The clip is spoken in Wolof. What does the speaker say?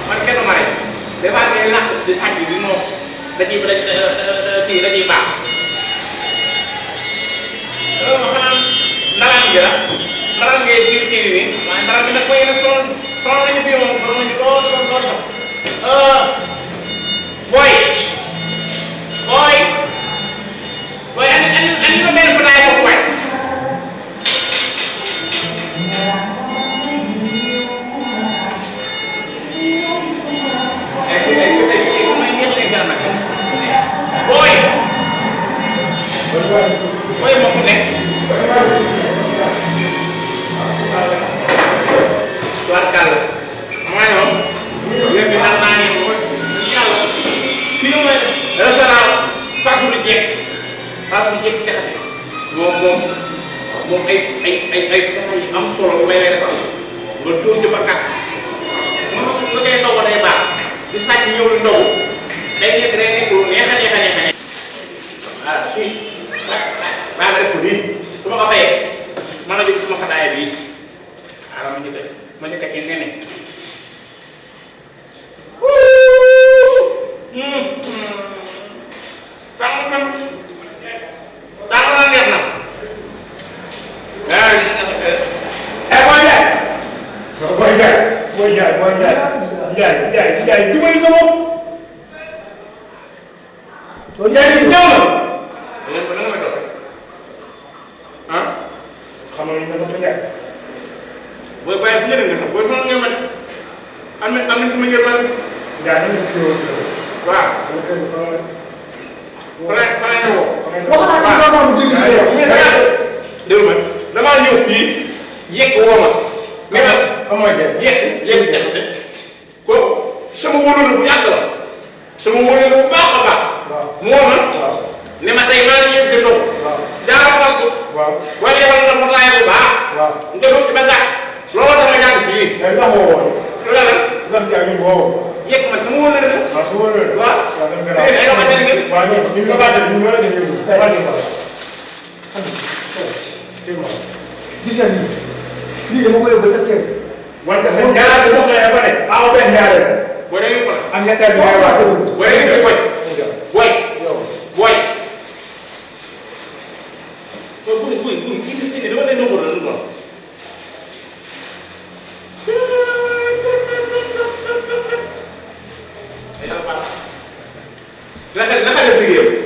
man kenn ma rek des fois ngay làkk di sàcc di noos da ciy kii da ciy baax xanaa ndaraan gi la ndaraan ngay kii bi waaye ndaraan bi nag koy nag sonal nañu fi moom sonal nañu lool lool sax booy andi ma benn bataay foofu waay booy moo ko nekk tubaarkàlla maa ñoom yéen bi ndax naa ne yàlla fii mooy restaurant Fatou Dieng jaxate moom ay am solo may lay defal nga dóor ci bakkat nga koy ndogu day baax di sàcc ñëw di ndogu day nekk lu neex a voilà fii baa nga def ko nii su ma ko fayee mën na jóg suma xataaya bii waaw ma njëkk ci nene tàng na neex na Boy Ndiaye dimbali sa bopp. Boy Ndiaye bi ñëw na. yéen ba na nga may doon ah. xamal nañu ne Boy Ndiaye. booy bàyyi bu njëriñ nga booy sonal ngeen ma de am nañ ku ma yërmande. Ndiaye nañu ko fi waaw. fa la ñu woo. dégg nga damaa ñëw fii yegg woo ma. mais nag amoo yegg jaxate ko sama wóolóolu bu yàgg la sama wóolóolu bu baax a baax. moo ma ne ma tey maa ngi yëg di ndox. jaarale ko. wala defal nga mu laaj bu baax. nga def ci ba gàtt. looloo tax nga jàng fii. mais sax woo woon. loolu la. sax jaay ñu woo. yegg man sama wóolóolu la. waaw su wóolóolu. waaw. léegi ay doxalin ngeen. waaw ñu ko bàttee ñu war a def yëngu. gis nga lii dama koy yóbbu sa kër. wante sa ñaar bi soxla ya ba ne. aw benn ñaareel. boo demee ko am ñetteel bi ngay wax. boo demee ko boy. kii dama lay nëbbu la lu doon. naka def liggéeyam.